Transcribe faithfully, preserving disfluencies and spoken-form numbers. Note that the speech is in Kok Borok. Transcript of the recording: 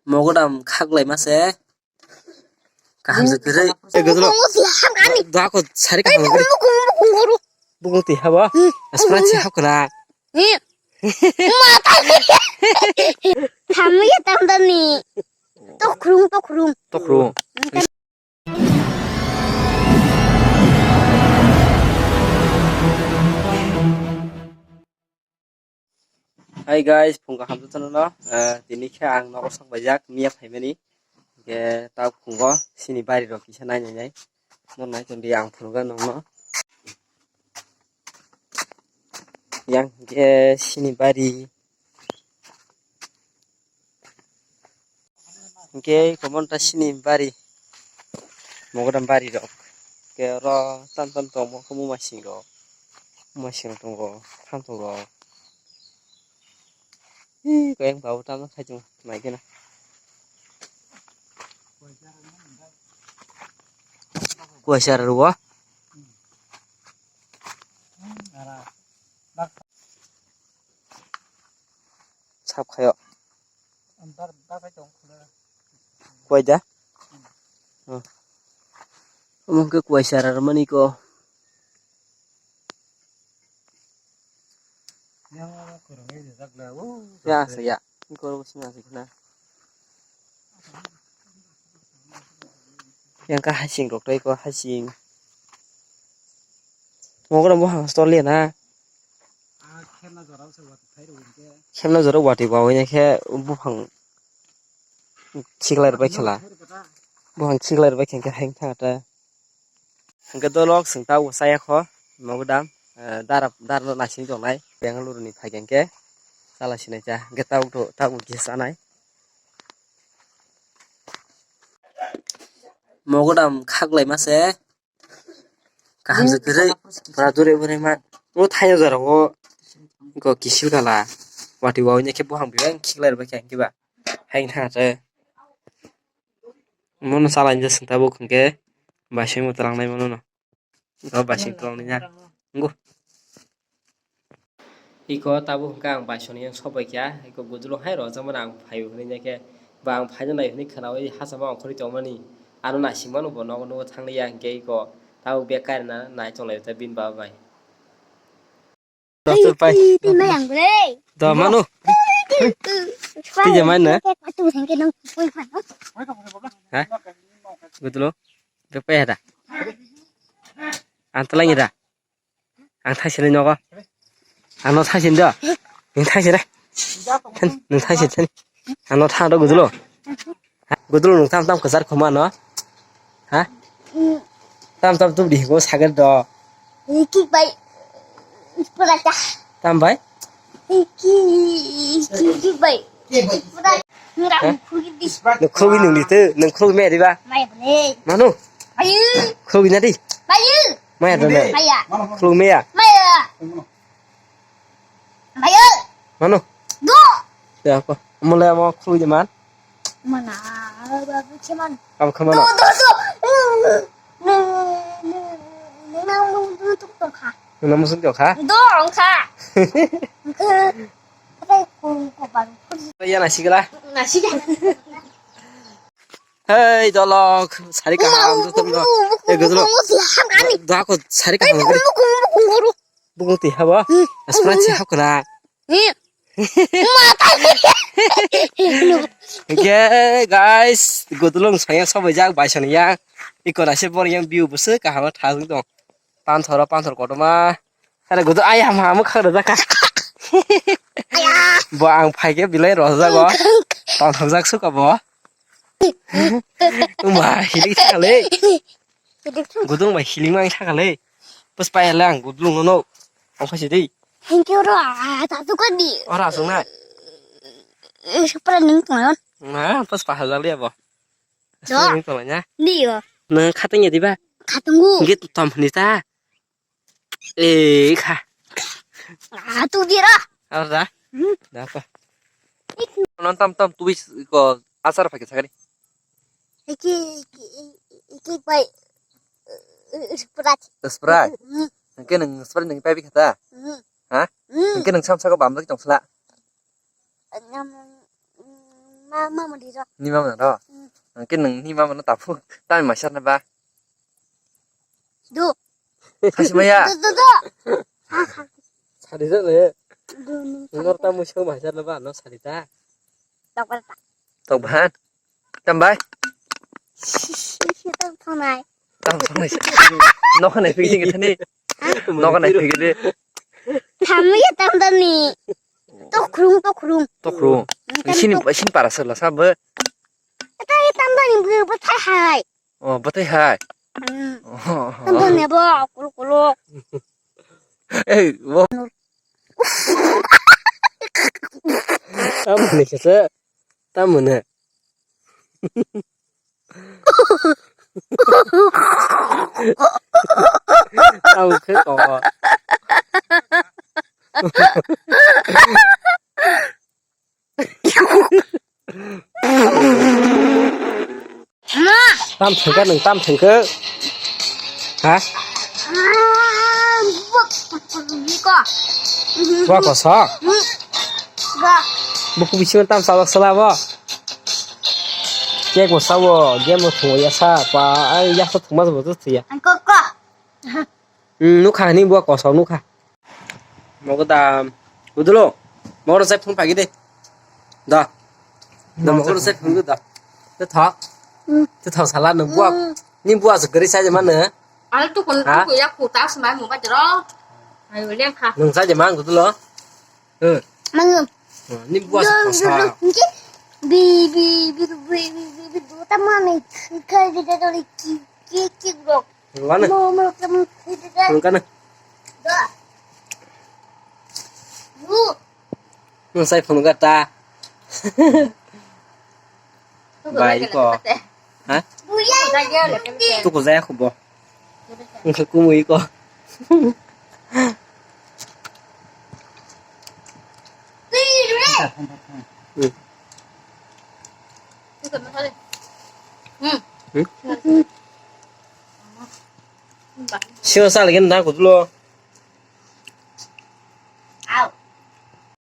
Mogodam khaklai ma se. Kaham se kwrwi. Eh, Godolo. Bukung si ham kani. Da ko sari kaham se kwrwi. Bukung, bukung, bukung, bukung. Bukung twi habo. Hmm. Asma si hab kana. Hmm. Mata. Thamwi tam tam ni. Tokrung, tokrung. Tokrung. Hmm. Hi guys, phung kaham jotono no. Eh, tini khe ang nogo sok baijak, miya phaimani. Hingke ta phungo sini bari rok kisa nai nai nai. No nai tongdi ang phungo nongno. Yang hingke sini bari. Hingke komon ta sini bari. Mogodam bari rok. Ke oro tam tam tongmo khe mumasing rok. Mumasing rok tongo. Tham tongo. Ih, koyang babo tam khai tongo. Nai khe na. Kuaisa rw. Sap khayo. Kuai da? Hmm. Omo khe kuaisa rw mani ko. Ya, sa ya. Ko sima sa khna. Yang ka hasing rok tei ko hasing. Mogra bo hang stol ya na. Khemna jora watwi ba wai khe buphang khiklai rwbai khela. Buphang khiklai rwbai khe heng thang ta. Hingke dolok sing tabuk chaya kho, mogodam, eh, dara, dara no naising tongnai, Bengaluru ni phai khe hingke chala sinai cha, hingke tabuk to, tabuk kisa chanai. Mogodam khaklai ma se, kaham se kwrwi, pura dure bure ma, o thaio jora o, ko kisil kala, wati wawini khe buphang bebak khiklai rwbai khe hingke ba, haino thang ta. Mono chala inja sing tabuk hingke, baising mo twlang nai mono no. Abo baising twlang nai ya. Ngo. Iko tabuk hingke ang baisong yang sobai kya, iko gudulung hai rojak mano ang phai hwnwi ya khe, ba ang phaina nai hwnwi khwnawi hachama ongkhorwi tongmani, ano naising mano bo nogo nogo thangli ya hingke iko tabuk bag kairwna nai tonglai ta bini baba bai. Doctor pai. Twi, twi, twi, mayang bre. Do manu. Twi, twi, twi. Twi je man na? Katu hengke nang pui phan. Ha? Gutulo. Be pe da. Ang tlang da. Ang thai sini nogo. Ano thai sini do. Ni thai sini. Ni thai sini. Ano tha do gutulo. Gudul nung tam tam kwchar khoma no? Ha? Tam tam tubdi higo saged do. Iki bai. Pura ta. Tam bai? Iki, iki, iki bai. Pura. Ngira. Ha? Khugidi. Nung khugi nung ditu, nung khugi me diba? Mai bole. Manu. Mai. Khugi na di. Mai. Mai do na. Mai ya. Khugi me ya. Mai ya. Mai. Manu. Do. Ya apa? Mulai mau khugi man. Mana, babu cuman. Kamu kemana? Tuh, tuh, tuh. Nang, nang, nang, nang, nang, nang, nang, nang, nang, nang. Nang musuh kau kah? Dong kah. Ke, ke, ku, ku, baru. Ya, nasi kala. Nasi kala. Hei, dolok, sari kaham tu tengok. Eh, gudulok. Dah aku sari kaham. Bukung tih apa? Aspirasi aku kena. Hingke guys, gudulung saya sobai jak bai sani yang. Iko nasi bor yang view busu kaham thang dong. Panthor, panthor kotorma. Ada gudu ayam hamu khang da ka. Bo ang phaike bilai rojak go. Panthor jak suka bo. Uma hilik thale. Gudung bai hiling mang sakha le. Pus pai le ang gudung no. Ang phaisi dei. Thank you ro. Ah, ta tu kan di. Ora sung na. Eh, super ning tong. Na, pus pa hajal dia bo. Do. Ning tong nya. Di yo. Na khatang ya diba? Khatung gu. Git tam ni ta. Eh, kha. Ah, tu di ra. Ora. Hmm. Da pa. Non tam tam tu bis ko asar phaike sakari. Iki, iki, iki bai, eh, eh, Sprite. Sprite? Hmm. Hingke nang Sprite nang pai bikha ta? Hmm. Ha? Hmm. Hingke nang samsako bamjak tong sla? Nam, mm, Ah, mama di ro. Ni mama ro. Hmm. Angke nang ni mama no tapu. Tami masar na ba. Du. Kasi maya. Du, du, du. Sari jale. Du, ni. Nor tamu song masar na ba no sari ta. Tok ba ta. Tok ba. Tam bai. Tam tonai. Tam tonai. Nokha nai phigi thani. Nokha nai phigi de. Thamu ya tam dani. Tokrung, tokrung. Tokrung. Tam sini, tok- sini para sela sabe. Eta ya tam dani bu bu thai hai. Oh, batai hai. Hmm. Oh. Tam dani bo kuluk kuluk. Eh, wo. Tam ni kese. Tam ne. Tamo khe tongo. Tam thengkha nwng, tam thengkha. Ha? Bua koso? Buku bisingo tam chalok sala bo. Cake bo sabo, game bo thungo yasa, pa, ai yasa thungma bo thuya. Ang kok kok. Hmm, nukha ni bua koso nukha. Mogo da, udulo, mogo sai phung pagi de. Da. Da mogo sai phung da. Te thok. Hmm. Te thok sala no bua. Hmm. Ni bua se gari sai mana? Al tu kun ha? Ku ya ku ta sma mu ba jero. Ayo leng kha. Nung sai je mang udulo. Hmm. Mang. Hmm, ni bua se kosa. Bi, bi, bi, bi, bi, bi, bi, du ta ma me kai de de ki, ki, ki ro. Wala. Mo, mo, mo, mo, mo, mo. Phunukha na. Da. Bu. Nwng sai phunukha ta. Bai ko. Ha? Bu ya. Tuku jaya khubo. Wngkha kumui ko. Hmm. Hmm. Hmm? Sio sal gen da kutulo.